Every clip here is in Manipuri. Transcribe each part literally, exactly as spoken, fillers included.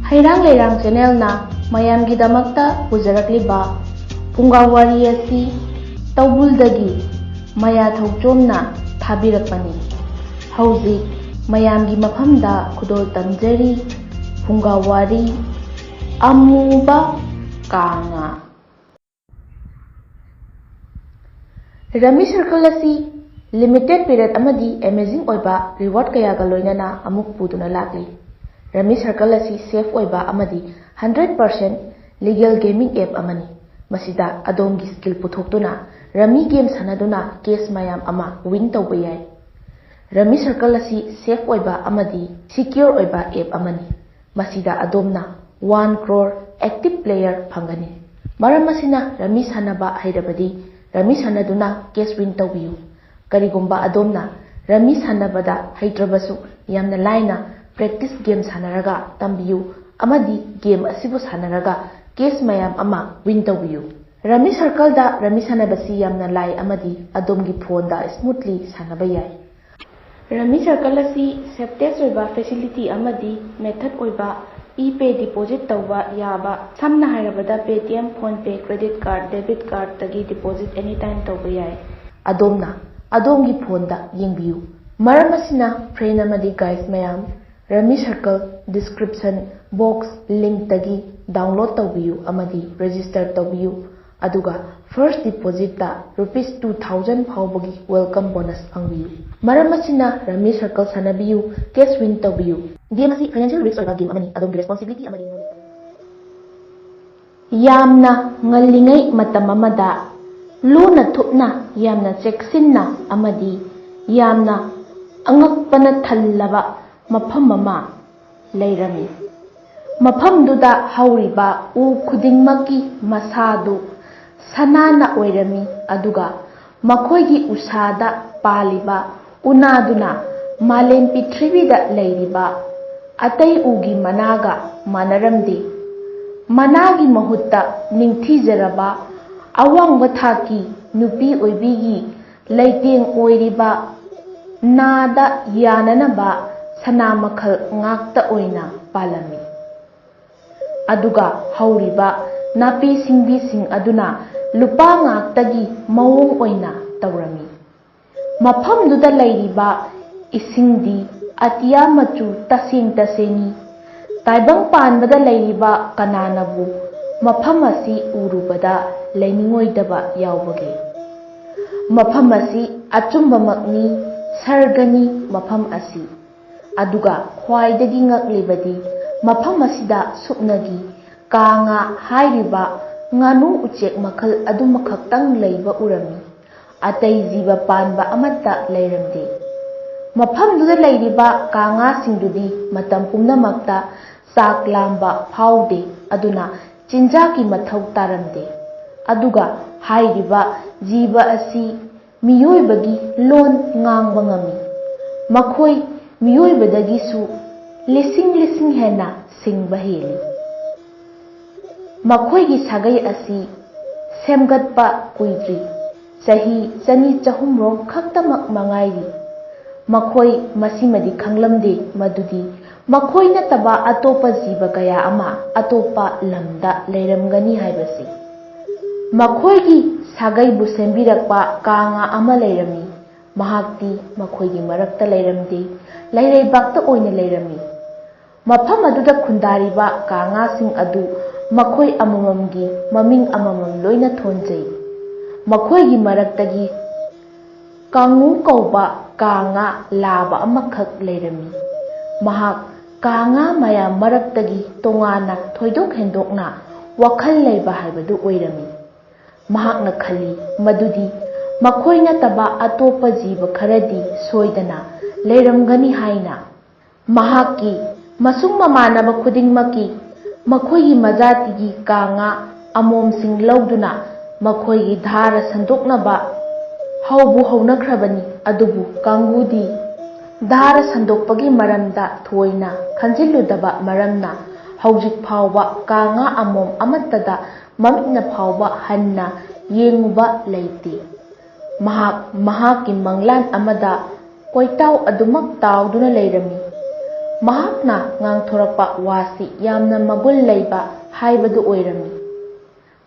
ꯍꯩꯔꯥꯡ ꯂꯩꯔꯥꯡ ꯆꯦꯅꯦꯜꯅ ꯃꯌꯥꯝꯒꯤꯗꯃꯛꯇ ꯄꯨꯖꯔꯛꯂꯤꯕ ꯐꯨꯡꯒꯥ ꯋꯥꯔꯤ ꯑꯁꯤ ꯇꯧꯕꯨꯜꯗꯒꯤ ꯃꯌꯥꯊꯧꯆꯣꯝꯅ ꯊꯥꯕꯤꯔꯛꯄꯅꯤ꯫ ꯍꯧꯖꯤꯛ ꯃꯌꯥꯝꯒꯤ ꯃꯐꯝꯗ ꯈꯨꯗꯣꯜ ꯇꯝꯖꯔꯤ꯫ ꯐꯨꯡꯒꯥ ꯋꯥꯔꯤ ꯑꯃꯨꯕ ꯀꯥꯡꯉꯥ꯫ ꯔꯃꯤ ꯁꯔꯀꯜ ꯑꯁꯤ ꯂꯤꯃꯤꯇꯦꯠ ꯄꯤꯔꯤꯌꯗ ꯑꯃꯗꯤ ꯑꯦꯃꯦꯖꯤꯡ ꯑꯣꯏꯕ ꯔꯤꯋꯥꯔꯗ ꯀꯌꯥꯒ ꯂꯣꯏꯅꯅ ꯑꯃꯨꯛ ꯄꯨꯗꯨꯅ ꯂꯥꯛꯂꯤ꯫ ꯔꯃꯤ ꯁꯔꯀꯜ ꯑꯁꯤ ꯁꯦꯐ ꯑꯣꯏꯕ ꯑꯃꯗꯤ hundred percent legal gaming app ꯑꯃꯅꯤ꯫ ꯃꯁꯤꯗ ꯑꯗꯣꯝꯒꯤ ꯁ꯭ꯀꯤꯜ ꯄꯨꯊꯣꯛꯇꯨꯅ ꯔꯃꯤ ꯒꯦꯝ ꯁꯥꯟꯅꯗꯨꯅ ꯀꯦꯁ ꯃꯌꯥꯝ ꯑꯃ ꯋꯤꯟ ꯇꯧꯕ ꯌꯥꯏ꯫ ꯔꯃꯤ ꯁꯔꯀꯜ ꯑꯁꯤ ꯁꯦꯐ ꯑꯣꯏꯕ ꯑꯃꯗꯤ ꯁꯤꯀ꯭ꯌꯣꯔ ꯑꯣꯏꯕ ꯑꯦꯞ ꯑꯃꯅꯤ꯫ ꯃꯁꯤꯗ ꯑꯗꯣꯝꯅ ꯋꯥꯟ ꯀ꯭ꯔꯣꯔ ꯑꯦꯛꯇꯤꯚ ꯄ꯭ꯂꯦꯌꯔ ꯐꯪꯒꯅꯤ꯫ ꯃꯔꯝ ꯑꯁꯤꯅ ꯔꯃꯤ ꯁꯥꯟꯅꯕ ꯍꯩꯔꯕꯗꯤ ꯔꯃꯤ ꯁꯥꯟꯅꯗꯨꯅ ꯀꯦꯁ ꯋꯤꯟ ꯇꯧꯕꯤꯌꯨ꯫ ꯀꯔꯤꯒꯨꯝꯕ ꯑꯗꯣꯝꯅ ꯔꯃꯤ ꯁꯥꯟꯅꯕꯗ ꯍꯩꯇ꯭ꯔꯕꯁꯨ ꯌꯥꯝꯅ ꯂꯥꯏꯅ ꯄ꯭ꯔꯦꯛꯇꯤꯁ ꯒꯦꯝ ꯁꯥꯟꯅꯔꯒ ꯇꯝꯕꯤꯌꯨ ꯑꯃꯗꯤ ꯒꯦꯝ ꯑꯁꯤꯕꯨ ꯁꯥꯟꯅꯔꯒ ꯀꯦꯁ ꯃꯌꯥꯝ ꯑꯃ ꯋꯤꯟ ꯇꯧꯕꯤꯌꯨ꯫ ꯔꯃꯤ ꯁꯔꯀꯜꯗ ꯔꯃꯤ ꯁꯥꯟꯅꯕꯁꯤ ꯌꯥꯝꯅ ꯂꯥꯏ ꯑꯃꯗꯤ ꯑꯗꯣꯝꯒꯤ ꯐꯣꯟꯗ ꯁ꯭ꯃꯨꯠꯂꯤ ꯁꯥꯟꯅꯕ ꯌꯥꯏ꯫ ꯔꯃꯤ ꯁꯔꯀꯜ ꯑꯁꯤ ꯁꯦꯐꯇꯦꯁ ꯑꯣꯏꯕ ꯐꯦꯁꯤꯂꯤꯇꯤ ꯑꯃꯗꯤ ꯃꯦꯊꯗ ꯑꯣꯏꯕ ꯏ ꯄꯦ ꯗꯤꯄꯣꯖꯤꯠ ꯇꯧꯕ ꯌꯥꯕ, ꯁꯝꯅ ꯍꯥꯏꯔꯕꯗ ꯄꯦꯇꯤꯑꯦꯝ, ꯐꯣꯟ ꯄꯦ, ꯀ꯭ꯔꯦꯗꯤꯠ ꯀꯥꯔꯗ, ꯗꯦꯕꯤꯠ ꯀꯥꯔꯗꯇꯒꯤ ꯗꯤꯄꯣꯖꯤꯠ ꯑꯦꯅꯤ ꯇꯥꯏꯝ ꯇꯧꯕ ꯌꯥꯏ꯫ ꯑꯗꯣꯝꯅ ꯑꯗꯣꯝꯒꯤ ꯐꯣꯟꯗ ꯌꯦꯡꯕꯤꯌꯨ꯫ ꯃꯔꯝ ꯑꯁꯤꯅ ꯐ꯭ꯔꯦꯟ ꯑꯃꯗꯤ ꯒꯥꯏꯁ ꯃꯌꯥꯝ, ꯔꯃꯤ ꯁꯔꯀꯜ ꯗꯤꯁꯀ꯭ꯔꯤꯞꯁꯟ ꯕꯣꯛꯁ ꯂꯤꯡꯛꯇꯒꯤ ꯗꯥꯎꯟꯂꯣꯗ ꯇꯧꯕꯤꯌꯨ ꯑꯃꯗꯤ ꯔꯦꯖꯤꯁꯇꯔ ꯇꯧꯕꯤꯌꯨ꯫ ꯑꯗꯨꯒ ꯐꯥꯔꯁ ꯗꯤꯄꯣꯖꯤꯠꯇ ꯔꯨꯄꯤꯁ ꯇꯨ ꯊꯥꯎꯖꯟ ꯐꯥꯎꯕꯒꯤ ꯋꯦꯜꯀꯝ ꯕꯣꯅꯁ ꯐꯪꯕꯤꯌꯨ꯫ ꯃꯔꯝ ꯑꯁꯤꯅ ꯔꯃꯤ ꯁꯔꯀꯜ ꯁꯥꯟꯅꯕꯤꯌꯨ, ꯀꯦꯁ ꯋꯤꯟ ꯇꯧꯕꯤꯌꯨ꯫ ꯒꯦꯝ ꯑꯁꯤ ꯐꯥꯏꯅꯥꯟꯁꯤꯌꯦꯜ ꯔꯤꯁ꯭ꯛ ꯑꯣꯏꯕ ꯒꯦꯝ ꯑꯃꯅꯤ꯫ ꯑꯗꯣꯝꯒꯤ ꯔꯦꯁꯄꯣꯟꯁꯤꯕꯤꯂꯤꯇꯤ ꯑꯃꯗꯤ ꯌꯥꯝꯅ ꯉꯜꯂꯤꯉꯩ ꯃꯇꯝ ꯑꯃꯗ ꯂꯨꯅ ꯊꯨꯞꯅ, ꯌꯥꯝꯅ ꯆꯦꯛꯁꯤꯟꯅ ꯑꯃꯗꯤ ꯌꯥꯝꯅ ꯑꯉꯛꯄꯅ ꯊꯜꯂꯕ ꯃꯐꯝ ꯑꯃ ꯂꯩꯔꯝꯃꯤ꯫ ꯃꯐꯝꯗꯨꯗ ꯍꯧꯔꯤꯕ ꯎ ꯈꯨꯗꯤꯡꯃꯛꯀꯤ ꯃꯁꯥꯗꯨ ꯁꯅꯥꯅ ꯑꯣꯏꯔꯝꯃꯤ, ꯑꯗꯨꯒ ꯃꯈꯣꯏꯒꯤ ꯎꯁꯥꯗ ꯄꯥꯜꯂꯤꯕ ꯎꯅꯥꯗꯨꯅ ꯃꯥꯂꯦꯝ ꯄ꯭ꯔꯤꯊꯤꯕꯤꯗ ꯂꯩꯔꯤꯕ ꯑꯇꯩ ꯎꯒꯤ ꯃꯅꯥꯒ ꯃꯥꯟꯅꯔꯝꯗꯦ꯫ ꯃꯅꯥꯒꯤ ꯃꯍꯨꯠꯇ ꯅꯤꯡꯊꯤꯖꯔꯕ ꯑꯋꯥꯡꯕ ꯊꯥꯛꯀꯤ ꯅꯨꯄꯤ ꯑꯣꯏꯕꯤꯒꯤ ꯂꯩꯇꯦꯡ ꯑꯣꯏꯔꯤꯕ ꯅꯥꯗ ꯌꯥꯅꯅꯕ ꯁꯅꯥ ꯃꯈꯜ ꯉꯥꯛꯇ ꯑꯣꯏꯅ ꯄꯥꯜꯂꯝꯃꯤ꯫ ꯑꯗꯨꯒ ꯍꯧꯔꯤꯕ ꯅꯥꯄꯤ ꯁꯤꯡꯕꯤꯁꯤꯡ ꯑꯗꯨꯅ ꯂꯨꯄꯥ ꯉꯥꯛꯇꯒꯤ ꯃꯑꯣꯡ ꯑꯣꯏꯅ ꯇꯧꯔꯝꯃꯤ꯫ ꯃꯐꯝꯗꯨꯗ ꯂꯩꯔꯤꯕ ꯏꯁꯤꯡꯗꯤ ꯑꯇꯤꯌꯥ ꯃꯆꯨ ꯇꯁꯦꯡ ꯇꯁꯦꯡꯉꯤ꯫ ꯇꯥꯏꯕꯪ ꯄꯥꯟꯕꯗ ꯂꯩꯔꯤꯕ ꯀꯅꯥꯅꯕꯨ ꯃꯐꯝ ꯑꯁꯤ ꯎꯔꯨꯕꯗ ꯂꯩꯅꯤꯡꯉꯣꯏꯗꯕ ꯌꯥꯎꯕꯒꯦ? ꯃꯐꯝ ꯑꯁꯤ ꯑꯆꯨꯝꯕꯃꯛꯅꯤ, ꯁꯔꯒꯅꯤ ꯃꯐꯝ ꯑꯁꯤ꯫ ꯑꯗꯨꯒ ꯈ꯭ꯋꯥꯏꯗꯒꯤ ꯉꯛꯂꯤꯕꯗꯤ ꯃꯐꯝ ꯑꯁꯤꯗ ꯁꯨꯞꯅꯒꯤ ꯀꯥ ꯉꯥ ꯍꯥꯏꯔꯤꯕ ꯉꯥꯅꯨ ꯎꯆꯦꯛ ꯃꯈꯜ ꯑꯗꯨꯃꯈꯛꯇꯪ ꯂꯩꯕ ꯎꯔꯝꯃꯤ꯫ ꯑꯇꯩ ꯖꯤꯕ ꯄꯥꯟꯕ ꯑꯃꯠꯇ ꯂꯩꯔꯝꯗꯦ꯫ ꯃꯐꯝꯗꯨꯗ ꯂꯩꯔꯤꯕ ꯀꯥ ꯉꯥꯁꯤꯡꯗꯨꯗꯤ ꯃꯇꯝ ꯄꯨꯝꯅꯃꯛꯇ ꯆꯥꯛ ꯂꯥꯝꯕ ꯐꯥꯎꯗꯦ, ꯑꯗꯨꯅ ꯆꯤꯟꯖꯥꯛꯀꯤ ꯃꯊꯧ ꯇꯥꯔꯝꯗꯦ꯫ ꯑꯗꯨꯒ ꯍꯥꯏꯔꯤꯕ ꯖꯤꯕ ꯑꯁꯤ ꯃꯤꯑꯣꯏꯕꯒꯤ ꯂꯣꯟ ꯉꯥꯡꯕ ꯉꯝꯃꯤ꯫ ꯃꯈꯣꯏ ꯃꯤꯑꯣꯏꯕꯗꯒꯤꯁꯨ ꯂꯤꯁꯤꯡ ꯂꯤꯁꯤꯡ ꯍꯦꯟꯅ ꯁꯤꯡꯕ ꯍꯦꯜꯂꯤ꯫ ꯃꯈꯣꯏꯒꯤ ꯁꯥꯒꯩ ꯑꯁꯤ ꯁꯦꯝꯒꯠꯄ ꯀꯨꯏꯗ꯭ꯔꯤ, ꯆꯍꯤ ꯆꯅꯤ ꯆꯍꯨꯝꯔꯣꯝ ꯈꯛꯇꯃꯛ ꯃꯉꯥꯏꯔꯤ꯫ ꯃꯈꯣꯏ ꯃꯁꯤꯃꯗꯤ ꯈꯪꯂꯝꯗꯦ ꯃꯗꯨꯗꯤ ꯃꯈꯣꯏ ꯅꯠꯇꯕ ꯑꯇꯣꯞꯄ ꯖꯤꯕ ꯀꯌꯥ ꯑꯃ ꯑꯇꯣꯞꯄ ꯂꯝꯗ ꯂꯩꯔꯝꯒꯅꯤ ꯍꯥꯏꯕꯁꯤ꯫ ꯃꯈꯣꯏꯒꯤ ꯁꯥꯒꯩꯕꯨ ꯁꯦꯝꯕꯤꯔꯛꯄ ꯀꯥ ꯉꯥ ꯑꯃ ꯂꯩꯔꯝꯃꯤ꯫ ꯃꯍꯥꯛꯇꯤ ꯃꯈꯣꯏꯒꯤ ꯃꯔꯛꯇ ꯂꯩꯔꯝꯗꯦ, ꯂꯩꯔꯩꯕꯥꯛꯇ ꯑꯣꯏꯅ ꯂꯩꯔꯝꯃꯤ꯫ ꯃꯐꯝ ꯑꯗꯨꯗ ꯈꯨꯟꯗꯥꯔꯤꯕ ꯀꯥ ꯉꯥꯁꯤꯡ ꯑꯗꯨ ꯃꯈꯣꯏ ꯑꯃꯃꯝꯒꯤ ꯃꯃꯤꯡ ꯑꯃꯃꯝ ꯂꯣꯏꯅ ꯊꯣꯟꯖꯩ꯫ ꯃꯈꯣꯏꯒꯤ ꯃꯔꯛꯇꯒꯤ ꯀꯥꯡꯉꯨ ꯀꯧꯕ ꯀꯥ ꯉꯥ ꯂꯥꯕ ꯑꯃꯈꯛ ꯂꯩꯔꯝꯃꯤ꯫ ꯃꯍꯥꯛ ꯀꯥ ꯉꯥ ꯃꯌꯥꯝ ꯃꯔꯛꯇꯒꯤ ꯇꯣꯉꯥꯟꯅ ꯊꯣꯏꯗꯣꯛ ꯍꯦꯟꯗꯣꯛꯅ ꯋꯥꯈꯜ ꯂꯩꯕ ꯍꯥꯏꯕꯗꯨ ꯑꯣꯏꯔꯝꯃꯤ꯫ ꯃꯍꯥꯛꯅ ꯈꯜꯂꯤ ꯃꯗꯨꯗꯤ ꯃꯈꯣꯏ ꯅꯠꯇꯕ ꯑꯇꯣꯞꯄ ꯖꯤꯕ ꯈꯔꯗꯤ ꯁꯣꯏꯗꯅ ꯂꯩꯔꯝꯒꯅꯤ ꯍꯥꯏꯅ꯫ ꯃꯍꯥꯛꯀꯤ ꯃꯁꯨꯡ ꯃꯃꯥꯟꯅꯕ ꯈꯨꯗꯤꯡꯃꯛꯀꯤ ꯃꯈꯣꯏꯒꯤ ꯃꯖꯥꯇꯤꯒꯤ ꯀꯥ ꯉꯥ ꯑꯃꯣꯝꯁꯤꯡ ꯂꯧꯗꯨꯅ ꯃꯈꯣꯏꯒꯤ ꯙꯥꯔ ꯁꯟꯗꯣꯛꯅꯕ ꯍꯧꯕꯨ ꯍꯧꯅꯈ꯭ꯔꯕꯅꯤ꯫ ꯑꯗꯨꯕꯨ ꯀꯥꯡꯕꯨꯗꯤ ꯙꯥꯔ ꯁꯟꯗꯣꯛꯄꯒꯤ ꯃꯔꯝꯗ ꯊꯣꯏꯅ ꯈꯟꯖꯤꯜꯂꯨꯗꯕ ꯃꯔꯝꯅ ꯍꯧꯖꯤꯛ ꯐꯥꯎꯕ ꯀꯥ ꯉꯥ ꯑꯃꯣꯝ ꯑꯃꯠꯇꯗ ꯃꯃꯤꯠꯅ ꯐꯥꯎꯕ ꯍꯟꯅ ꯌꯦꯡꯉꯨꯕ ꯂꯩꯇꯦ꯫ ꯃꯍꯥꯛ ꯃꯍꯥꯛꯀꯤ ꯃꯪꯂꯥꯟ ꯑꯃꯗ ꯀꯣꯏꯇꯥꯎ ꯑꯗꯨꯃꯛ ꯇꯥꯎꯗꯨꯅ ꯂꯩꯔꯝꯃꯤ꯫ ꯃꯍꯥꯛꯅ ꯉꯥꯡꯊꯣꯔꯛꯄ ꯋꯥꯁꯤ ꯌꯥꯝꯅ ꯃꯒꯨꯟ ꯂꯩꯕ ꯍꯥꯏꯕꯗꯨ ꯑꯣꯏꯔꯝꯃꯤ꯫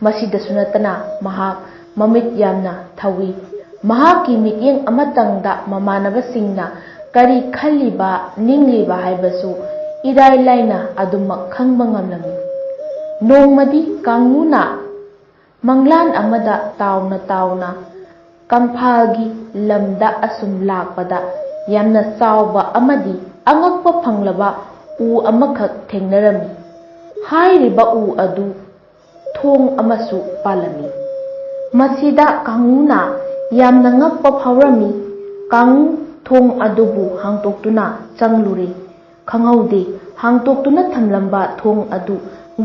ꯃꯁꯤꯗꯁꯨ ꯅꯠꯇꯅ ꯃꯍꯥꯛ ꯃꯃꯤꯠ ꯌꯥꯝꯅ ꯊꯧꯏ꯫ ꯃꯍꯥꯛꯀꯤ ꯃꯤꯠꯌꯦꯡ ꯑꯃꯇꯪꯗ ꯃꯃꯥꯟꯅꯕꯁꯤꯡꯅ ꯀꯔꯤ ꯈꯜꯂꯤꯕ, ꯅꯤꯡꯂꯤꯕ ꯍꯥꯏꯕꯁꯨ ꯏꯔꯥꯏ ꯂꯥꯏꯅ ꯑꯗꯨꯃꯛ ꯈꯪꯕ ꯉꯝꯂꯝꯃꯤ꯫ ꯅꯣꯡꯃꯗꯤ ꯀꯥꯡꯉꯨꯅ ꯃꯪꯂꯥꯟ ꯑꯃꯗ ꯇꯥꯎꯅ ꯇꯥꯎꯅ ꯀꯝꯐꯥꯜꯒꯤ ꯂꯝꯗ ꯑꯁꯨꯝ ꯂꯥꯛꯄꯗ ꯌꯥꯝꯅ ꯆꯥꯎꯕ ꯑꯃꯗꯤ ꯑꯉꯛꯄ ꯐꯪꯂꯕ ꯎ ꯑꯃꯈꯛ ꯊꯦꯡꯅꯔꯝꯃꯤ꯫ ꯍꯥꯏꯔꯤꯕ ꯎ ꯑꯗꯨ ꯊꯣꯡ ꯑꯃꯁꯨ ꯄꯥꯜꯂꯝꯃꯤ꯫ ꯃꯁꯤꯗ ꯀꯥꯡꯉꯨꯅ ꯌꯥꯝꯅ ꯉꯛꯄ ꯐꯥꯎꯔꯝꯃꯤ꯫ ꯀꯥꯡꯉꯨ ꯊꯣꯡ ꯑꯗꯨꯕꯨ ꯍꯥꯡꯇꯣꯛꯇꯨꯅ ꯆꯪꯂꯨꯔꯦ꯫ ꯈꯪꯍꯧꯗꯦ, ꯍꯥꯡꯇꯣꯛꯇꯨꯅ ꯊꯝꯂꯝꯕ ꯊꯣꯡ ꯑꯗꯨ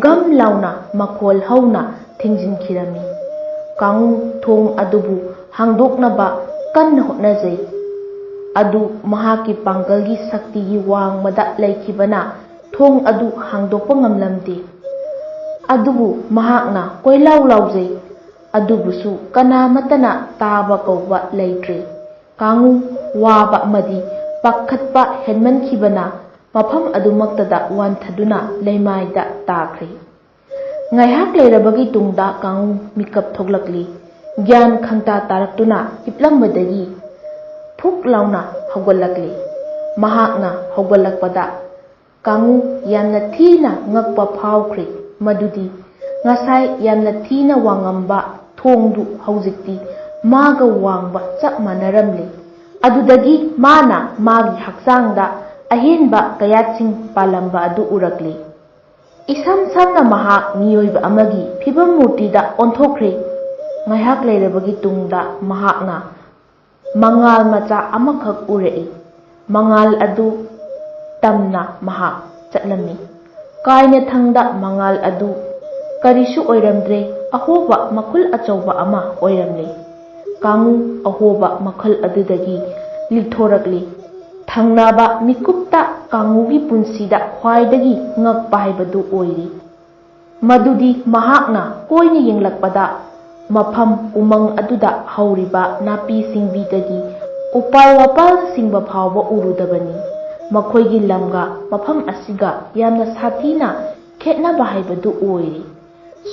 ꯒꯝ ꯂꯥꯎꯅ ꯃꯈꯣꯜ ꯍꯧꯅ ꯊꯤꯡꯖꯤꯟꯈꯤꯔꯝꯃꯤ꯫ ꯀꯥꯡꯉꯨ ꯊꯣꯡ ꯑꯗꯨꯕꯨ ꯍꯥꯡꯗꯣꯛꯅꯕ ꯀꯟꯅ ꯍꯣꯠꯅꯖꯩ꯫ ꯑꯗꯨ ꯃꯍꯥꯛꯀꯤ ꯄꯥꯡꯒꯜꯒꯤ ꯁꯛꯇꯤꯒꯤ ꯋꯥꯡꯃꯗ ꯂꯩꯈꯤꯕꯅ ꯊꯣꯡ ꯑꯗꯨ ꯍꯥꯡꯗꯣꯛꯄ ꯉꯝꯂꯝꯗꯦ꯫ ꯑꯗꯨꯕꯨ ꯃꯍꯥꯛꯅ ꯀꯣꯏꯂꯥꯎ ꯂꯥꯎꯖꯩ꯫ ꯑꯗꯨꯕꯨꯁꯨ ꯀꯅꯥꯃꯠꯇꯅ ꯇꯥꯕ ꯀꯧꯕ ꯂꯩꯇ꯭ꯔꯦ꯫ ꯀꯥꯡꯉꯨ ꯋꯥꯕ ꯑꯃꯗꯤ ꯄꯥꯈꯠꯄ ꯍꯦꯟꯃꯟꯈꯤꯕꯅ ꯃꯐꯝ ꯑꯗꯨꯃꯛꯇꯗ ꯋꯥꯟꯊꯗꯨꯅ ꯂꯩꯃꯥꯏꯗ ꯇꯥꯈ꯭ꯔꯦ꯫ ꯉꯥꯏꯍꯥꯛ ꯂꯩꯔꯕꯒꯤ ꯇꯨꯡꯗ ꯀꯥꯡꯉꯨ ꯃꯤꯀꯞ ꯊꯣꯛꯂꯛꯂꯤ꯫ ꯒ꯭ꯌꯥꯟ ꯈꯪꯇꯥ ꯇꯥꯔꯛꯇꯨꯅ ꯍꯤꯞꯂꯝꯕꯗꯒꯤ ꯐꯨꯛ ꯂꯥꯎꯅ ꯍꯧꯒꯠꯂꯛꯂꯤ꯫ ꯃꯍꯥꯛꯅ ꯍꯧꯒꯠꯂꯛꯄꯗ ꯀꯥꯡꯉꯨ ꯌꯥꯝꯅ ꯊꯤꯅ ꯉꯛꯄ ꯐꯥꯎꯈ꯭ꯔꯦ꯫ ꯃꯗꯨꯗꯤ ꯉꯁꯥꯏ ꯌꯥꯝꯅ ꯊꯤꯅ ꯋꯥꯡꯉꯝꯕ ꯊꯣꯡꯗꯨ ꯍꯧꯖꯤꯛꯇꯤ ꯃꯥꯒ ꯋꯥꯡꯕ ꯆꯞ ꯃꯥꯟꯅꯔꯝꯂꯦ꯫ ꯑꯗꯨꯗꯒꯤ ꯃꯥꯅ ꯃꯥꯒꯤ ꯍꯛꯆꯥꯡꯗ ꯑꯍꯦꯟꯕ ꯀꯌꯥꯠꯁꯤꯡ ꯄꯥꯜꯂꯝꯕ ꯑꯗꯨ ꯎꯔꯛꯂꯦ꯫ ꯏꯁꯝ ꯁꯝꯅ ꯃꯍꯥꯛ ꯃꯤꯑꯣꯏꯕ ꯑꯃꯒꯤ ꯐꯤꯕꯝ ꯃꯨꯔꯇꯤꯗ ꯑꯣꯟꯊꯣꯛꯈ꯭ꯔꯦ꯫ ꯉꯥꯏꯍꯥꯛ ꯂꯩꯔꯕꯒꯤ ꯇꯨꯡꯗ ꯃꯍꯥꯛꯅ ꯃꯉꯥꯜ ꯃꯆꯥ ꯑꯃꯈꯛ ꯎꯔꯛꯏ꯫ ꯃꯉꯥꯜ ꯑꯗꯨ ꯇꯝꯅ ꯃꯍꯥꯛ ꯆꯠꯂꯝꯃꯤ꯫ ꯀꯥꯏꯅꯊꯪꯗ ꯃꯉꯥꯜ ꯑꯗꯨ ꯀꯔꯤꯁꯨ ꯑꯣꯏꯔꯝꯗ꯭ꯔꯦ, ꯑꯍꯣꯕ ꯃꯈꯨꯜ ꯑꯆꯧꯕ ꯑꯃ ꯑꯣꯏꯔꯝꯂꯦ꯫ ꯀꯥꯡꯉꯨ ꯑꯍꯣꯕ ꯃꯈꯜ ꯑꯗꯨꯗꯒꯤ ꯂꯤꯊꯣꯔꯛꯂꯤ꯫ ꯊꯪꯅꯕ ꯃꯤꯀꯨꯞꯇ ꯀꯥꯡꯉꯨꯒꯤ ꯄꯨꯟꯁꯤꯗ ꯈ꯭ꯋꯥꯏꯗꯒꯤ ꯉꯛꯄ ꯍꯥꯏꯕꯗꯨ ꯑꯣꯏꯔꯤ꯫ ꯃꯗꯨꯗꯤ ꯃꯍꯥꯛꯅ ꯀꯣꯏꯅ ꯌꯦꯡꯂꯛꯄꯗ ꯃꯐꯝ ꯎꯃꯪ ꯑꯗꯨꯗ ꯍꯧꯔꯤꯕ ꯅꯥꯄꯤ ꯁꯤꯡꯕꯤꯗꯒꯤ ꯎꯄꯥꯜ ꯋꯥꯄꯥꯜꯅꯆꯤꯡꯕ ꯐꯥꯎꯕ ꯎꯔꯨꯗꯕꯅꯤ꯫ ꯃꯈꯣꯏꯒꯤ ꯂꯝꯒ ꯃꯐꯝ ꯑꯁꯤꯒ ꯌꯥꯝꯅ ꯁꯥꯊꯤꯅ ꯈꯦꯠꯅꯕ ꯍꯥꯏꯕꯗꯨ ꯑꯣꯏꯔꯤ꯫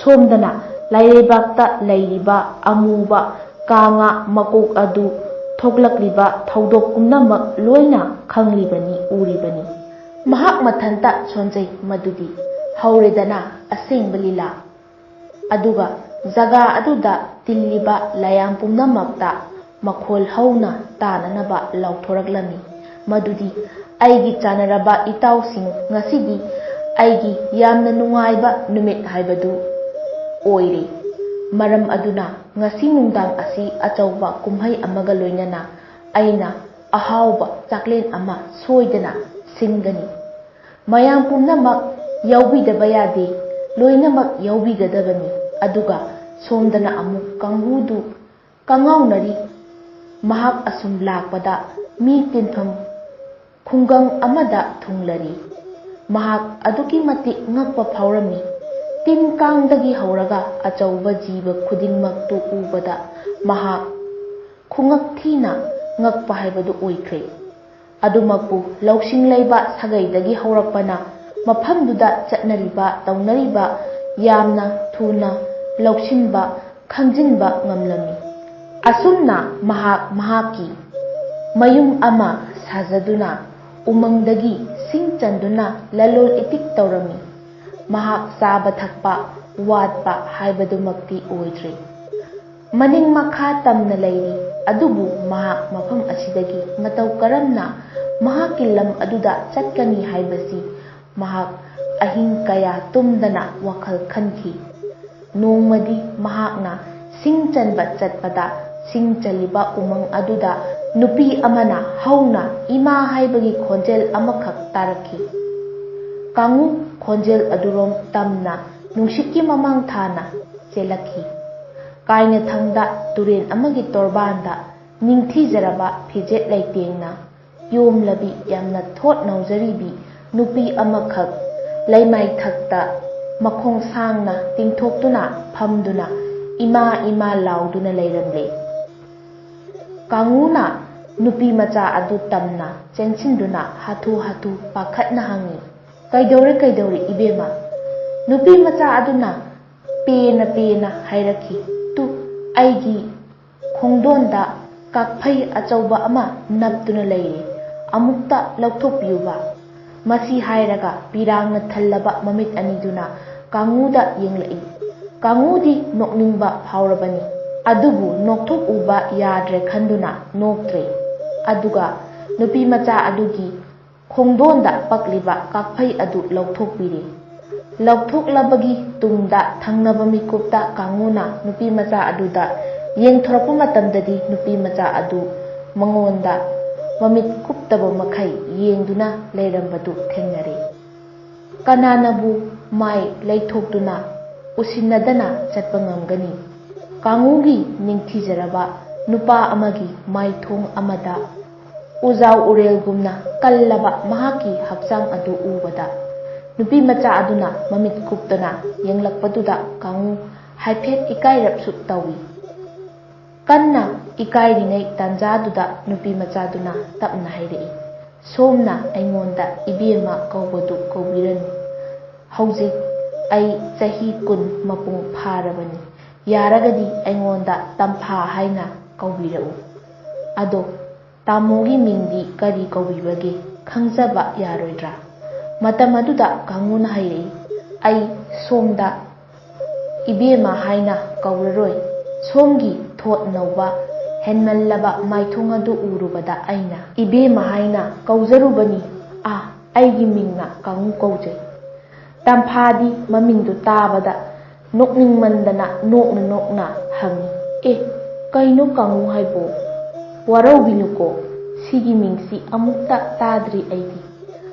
ꯁꯣꯝꯗꯅ ꯂꯥꯏꯔꯩꯕꯥꯛꯇ ꯂꯩꯔꯤꯕ ꯑꯃꯨꯕ ꯀꯥꯉꯥ ꯃꯀꯣꯛ ꯑꯗꯨ ꯊꯣꯛꯂꯛꯂꯤꯕ ꯊꯧꯗꯣꯛ ꯄꯨꯝꯅꯃꯛ ꯂꯣꯏꯅ ꯈꯪꯂꯤꯕꯅꯤ, ꯎꯔꯤꯕꯅꯤ꯫ ꯃꯍꯥꯛ ꯃꯊꯟꯇ ꯁꯣꯟꯖꯩ꯫ ꯃꯗꯨꯗꯤ ꯍꯧꯔꯦꯗꯅ ꯑꯁꯦꯡꯕ ꯂꯤꯂꯥ꯫ ꯑꯗꯨꯒ ꯖꯒꯥ ꯑꯗꯨꯗ ꯇꯤꯜꯂꯤꯕ ꯂꯥꯌꯥꯝ ꯄꯨꯝꯅꯃꯛꯇ ꯃꯈꯣꯜ ꯍꯧꯅ ꯇꯥꯅꯅꯕ ꯂꯥꯎꯊꯣꯔꯛꯂꯝꯃꯤ꯫ ꯃꯗꯨꯗꯤ ꯑꯩꯒꯤ ꯆꯥꯟꯅꯔꯕ ꯏꯇꯥꯎꯁꯤꯡ, ꯉꯁꯤꯗꯤ ꯑꯩꯒꯤ ꯌꯥꯝꯅ ꯅꯨꯡꯉꯥꯏꯕ ꯅꯨꯃꯤꯠ ꯍꯥꯏꯕꯗꯨ ꯑꯣꯏꯔꯦ꯫ ꯃꯔꯝ ꯑꯗꯨꯅ ꯉꯁꯤ ꯅꯨꯡꯗꯥꯡ ꯑꯁꯤ ꯑꯆꯧꯕ ꯀꯨꯝꯍꯩ ꯑꯃꯒ ꯂꯣꯏꯅꯅ ꯑꯩꯅ ꯑꯍꯥꯎꯕ ꯆꯥꯛꯂꯦꯟ ꯑꯃ ꯁꯣꯏꯗꯅ ꯁꯤꯟꯒꯅꯤ꯫ ꯃꯌꯥꯝ ꯄꯨꯝꯅꯃꯛ ꯌꯥꯎꯕꯤꯗꯕ ꯌꯥꯗꯦ, ꯂꯣꯏꯅꯃꯛ ꯌꯥꯎꯕꯤꯒꯗꯕꯅꯤ꯫ ꯑꯗꯨꯒ ꯁꯣꯝꯗꯅ ꯑꯃꯨꯛ ꯀꯥꯡꯕꯨꯗꯨ ꯀꯉꯥꯎꯅꯔꯤ꯫ ꯃꯍꯥꯛ ꯑꯁꯨꯝ ꯂꯥꯛꯄꯗ ꯃꯤ ꯇꯤꯟꯐꯝ ꯈꯨꯡꯒꯪ ꯑꯃꯗ ꯊꯨꯡꯂꯔꯤ꯫ ꯃꯍꯥꯛ ꯑꯗꯨꯛꯀꯤ ꯃꯇꯤꯛ ꯉꯛꯄ ꯐꯥꯎꯔꯝꯃꯤ꯫ ꯇꯤꯟ ꯀꯥꯡꯗꯒꯤ ꯍꯧꯔꯒ ꯑꯆꯧꯕ ꯖꯤꯕ ꯈꯨꯗꯤꯡꯃꯛꯇꯨ ꯎꯕꯗ ꯃꯍꯥꯛ ꯈꯨꯉꯛ ꯊꯤꯅ ꯉꯛꯄ ꯍꯥꯏꯕꯗꯨ ꯑꯣꯏꯈ꯭ꯔꯦ꯫ ꯑꯗꯨꯃꯛꯄꯨ ꯂꯧꯁꯤꯡ ꯂꯩꯕ ꯁꯥꯒꯩꯗꯒꯤ ꯍꯧꯔꯛꯄꯅ ꯃꯐꯝꯗꯨꯗ ꯆꯠꯅꯔꯤꯕ ꯇꯧꯅꯔꯤꯕ ꯌꯥꯝꯅ ꯊꯨꯅ ꯂꯧꯁꯤꯟꯕ ꯈꯪꯖꯤꯟꯕ ꯉꯝꯂꯝꯃꯤ꯫ ꯑꯁꯨꯝꯅ ꯃꯍꯥꯛ ꯃꯍꯥꯛꯀꯤ ꯃꯌꯨꯝ ꯑꯃ ꯁꯥꯖꯗꯨꯅ ꯎꯃꯪꯗꯒꯤ ꯁꯤꯡ ꯆꯟꯗꯨꯅ ꯂꯂꯣꯜ ꯏꯇꯤꯛ ꯇꯧꯔꯝꯃꯤ꯫ ꯃꯍꯥꯛ ꯆꯥꯕ ꯊꯛꯄ ꯋꯥꯠꯄ ꯍꯥꯏꯕꯗꯨꯃꯛꯇꯤ ꯑꯣꯏꯗ꯭ꯔꯦ꯫ ꯃꯅꯤꯡ ꯃꯈꯥ ꯇꯝꯅ ꯂꯩꯔꯤ, ꯑꯗꯨꯕꯨ ꯃꯍꯥꯛ ꯃꯐꯝ ꯑꯁꯤꯗꯒꯤ ꯃꯇꯧ ꯀꯔꯝꯅ ꯃꯍꯥꯛꯀꯤ ꯂꯝ ꯑꯗꯨꯗ ꯆꯠꯀꯅꯤ ꯍꯥꯏꯕꯁꯤ ꯃꯍꯥꯛ ꯑꯍꯤꯡ ꯀꯌꯥ ꯇꯨꯝꯗꯅ ꯋꯥꯈꯜ ꯈꯟꯈꯤ꯫ ꯅꯣꯡꯃꯗꯤ ꯃꯍꯥꯛꯅ ꯁꯤꯡ ꯆꯟꯕ ꯆꯠꯄꯗ ꯁꯤꯡ ꯆꯜꯂꯤꯕ ꯎꯃꯪ ꯑꯗꯨꯗ ꯅꯨꯄꯤ ꯑꯃꯅ ꯍꯧꯅ "ꯏꯃꯥ" ꯍꯥꯏꯕꯒꯤ ꯈꯣꯟꯖꯦꯜ ꯑꯃꯈꯛ ꯇꯥꯔꯛꯈꯤ꯫ ꯀꯥꯡꯉꯨ ꯈꯣꯟꯖꯦꯜ ꯑꯗꯨꯔꯣꯝ ꯇꯝꯅ ꯅꯨꯡꯁꯤꯠꯀꯤ ꯃꯃꯥꯡ ꯊꯥꯅ ꯆꯦꯜꯂꯛꯈꯤ꯫ ꯀꯥꯏꯅꯊꯪꯗ ꯇꯨꯔꯦꯟ ꯑꯃꯒꯤ ꯇꯣꯔꯕꯥꯟꯗ ꯅꯤꯡꯊꯤꯖꯔꯕ ꯐꯤꯖꯦꯠ ꯂꯩꯇꯦꯡꯅ ꯌꯣꯝꯂꯕꯤ, ꯌꯥꯝꯅ ꯊꯣꯠ ꯅꯧꯖꯔꯤꯕꯤ ꯅꯨꯄꯤ ꯑꯃꯈꯛ ꯂꯩꯃꯥꯏꯊꯛꯇ ꯃꯈꯣꯡ ꯁꯥꯡꯅ ꯇꯤꯡꯊꯣꯛꯇꯨꯅ ꯐꯝꯗꯨꯅ "ꯏꯃꯥ, ꯏꯃꯥ" ꯂꯥꯎꯗꯨꯅ ꯂꯩꯔꯝꯂꯦ꯫ ꯀꯥꯡꯉꯨꯅ ꯅꯨꯄꯤ ꯃꯆꯥ ꯑꯗꯨ ꯇꯝꯅ ꯆꯦꯟꯁꯤꯟꯗꯨꯅ ꯍꯥꯊꯨ ꯍꯥꯊꯨ ꯄꯥꯈꯠꯅ ꯍꯪꯉꯤ, "ꯀꯩꯗꯧꯔꯦ, ꯀꯩꯗꯧꯔꯦ, ꯏꯕꯦꯝꯃ?" ꯅꯨꯄꯤ ꯃꯆꯥ ꯑꯗꯨꯅ ꯄꯦꯅ ꯄꯦꯅ ꯍꯥꯏꯔꯛꯈꯤ, "ꯇꯨ, ꯑꯩꯒꯤ ꯈꯣꯡꯗꯣꯟꯗ ꯀꯥꯛꯐꯩ ꯑꯆꯧꯕ ꯑꯃ ꯅꯞꯇꯨꯅ ꯂꯩꯔꯦ, ꯑꯃꯨꯛꯇ ꯂꯧꯊꯣꯛꯄꯤꯌꯨꯕ꯫" ꯃꯁꯤ ꯍꯥꯏꯔꯒ ꯄꯤꯔꯥꯡꯅ ꯊꯜꯂꯕ ꯃꯃꯤꯠ ꯑꯅꯤꯗꯨꯅ ꯀꯥꯡꯉꯨꯗ ꯌꯦꯡꯂꯛꯏ꯫ ꯀꯥꯡꯉꯨꯗꯤ ꯅꯣꯛꯅꯤꯡꯕ ꯐꯥꯎꯔꯕꯅꯤ, ꯑꯗꯨꯕꯨ ꯅꯣꯛꯊꯣꯛꯎꯕ ꯌꯥꯗ꯭ꯔꯦ ꯈꯟꯗꯨꯅ ꯅꯣꯛꯇ꯭ꯔꯦ꯫ ꯑꯗꯨꯒ ꯅꯨꯄꯤ ꯃꯆꯥ ꯑꯗꯨꯒꯤ ꯈꯣꯡꯗꯣꯟꯗ ꯄꯛꯂꯤꯕ ꯀꯥꯛꯐꯩ ꯑꯗꯨ ꯂꯧꯊꯣꯛꯄꯤꯔꯦ꯫ ꯂꯧꯊꯣꯛꯂꯕꯒꯤ ꯇꯨꯡꯗ ꯊꯪꯅꯕ ꯃꯤꯀꯨꯞꯇ ꯀꯥꯡꯉꯨꯅ ꯅꯨꯄꯤ ꯃꯆꯥ ꯑꯗꯨꯗ ꯌꯦꯡꯊꯣꯔꯛꯄ ꯃꯇꯝꯗꯗꯤ ꯅꯨꯄꯤ ꯃꯆꯥ ꯑꯗꯨ ꯃꯉꯣꯟꯗ ꯃꯃꯤꯠ ꯀꯨꯞꯇꯕ ꯃꯈꯩ ꯌꯦꯡꯗꯨꯅ ꯂꯩꯔꯝꯕꯗꯨ ꯊꯦꯡꯅꯔꯦ꯫ ꯀꯅꯥꯅꯕꯨ ꯃꯥꯏ ꯂꯩꯊꯣꯛꯇꯨꯅ ꯎꯁꯤꯟꯅꯗꯅ ꯆꯠꯄ ꯉꯝꯒꯅꯤ? ꯀꯥꯡꯉꯨꯒꯤ ꯅꯤꯡꯊꯤꯖꯔꯕ ꯅꯨꯄꯥ ꯑꯃꯒꯤ ꯃꯥꯏꯊꯣꯡ ꯑꯃꯗ ꯎꯖꯥꯎ ꯎꯔꯦꯜꯒꯨꯝꯅ ꯀꯜꯂꯕ ꯃꯍꯥꯛꯀꯤ ꯍꯛꯆꯥꯡ ꯑꯗꯨ ꯎꯕꯗ, ꯅꯨꯄꯤ ꯃꯆꯥ ꯑꯗꯨꯅ ꯃꯃꯤꯠ ꯀꯨꯞꯇꯅ ꯌꯦꯡꯂꯛꯄꯗꯨꯗ ꯀꯥꯡꯉꯨ ꯍꯥꯏꯐꯦꯠ ꯏꯀꯥꯏꯔꯞꯁꯨ ꯇꯧꯏ꯫ ꯀꯟꯅ ꯏꯀꯥꯏꯔꯤꯉꯩ ꯇꯥꯟꯖꯥꯗꯨꯗ ꯅꯨꯄꯤ ꯃꯆꯥꯗꯨꯅ ꯇꯞꯅ ꯍꯥꯏꯔꯛꯏ, "ꯁꯣꯝꯅ ꯑꯩꯉꯣꯟꯗ ꯏꯕꯦꯝꯃ ꯀꯧꯕꯗꯨ ꯀꯧꯕꯤꯔꯅꯨ꯫ ꯍꯧꯖꯤꯛ ꯑꯩ ꯆꯍꯤ ꯀꯨꯟ ꯃꯄꯨꯡ ꯐꯥꯔꯕꯅꯤ꯫ ꯌꯥꯔꯒꯗꯤ ꯑꯩꯉꯣꯟꯗ ꯇꯝꯐꯥ ꯍꯥꯏꯅ ꯀꯧꯕꯤꯔꯛꯎ꯫ ꯑꯗꯣ ꯇꯥꯃꯣꯒꯤ ꯃꯤꯡꯗꯤ ꯀꯔꯤ ꯀꯧꯕꯤꯕꯒꯦ? ꯈꯪꯖꯕ ꯌꯥꯔꯣꯏꯗ꯭ꯔꯥ?" ꯃꯇꯝ ꯑꯗꯨꯗ ꯀꯥꯡꯉꯨꯅ ꯍꯥꯏꯔꯛꯏ, "ꯑꯩ ꯁꯣꯝꯗ ꯏꯕꯦꯝꯃ ꯍꯥꯏꯅ ꯀꯧꯔꯔꯣꯏ꯫ ꯁꯣꯝꯒꯤ ꯊꯣꯠ ꯅꯧꯕ ꯍꯦꯟꯃꯜꯂꯕ ꯃꯥꯏꯊꯣꯡ ꯑꯗꯨ ꯎꯔꯨꯕꯗ ꯑꯩꯅ ꯏꯕꯦꯝꯃ ꯍꯥꯏꯅ ꯀꯧꯖꯔꯨꯕꯅꯤ꯫ ꯑꯥ, ꯑꯩꯒꯤ ꯃꯤꯡꯅ ꯀꯥꯡꯉꯨ ꯀꯧꯖꯩ꯫" ꯇꯝꯐꯥꯗꯤ ꯃꯃꯤꯡꯗꯨ ꯇꯥꯕꯗ ꯅꯣꯛꯅꯤꯡꯃꯟꯗꯅ ꯅꯣꯛꯅ ꯅꯣꯛꯅ ꯍꯪꯉꯤ, "ꯑꯦ, ꯀꯩꯅꯣ ꯀꯥꯡꯉꯨ ꯍꯥꯏꯕꯣ? ꯋꯥꯔꯧꯕꯤꯅꯨꯀꯣ, ꯁꯤꯒꯤ ꯃꯤꯡꯁꯤ ꯑꯃꯨꯛꯇ ꯇꯥꯗ꯭ꯔꯤ ꯑꯩꯗꯤ꯫"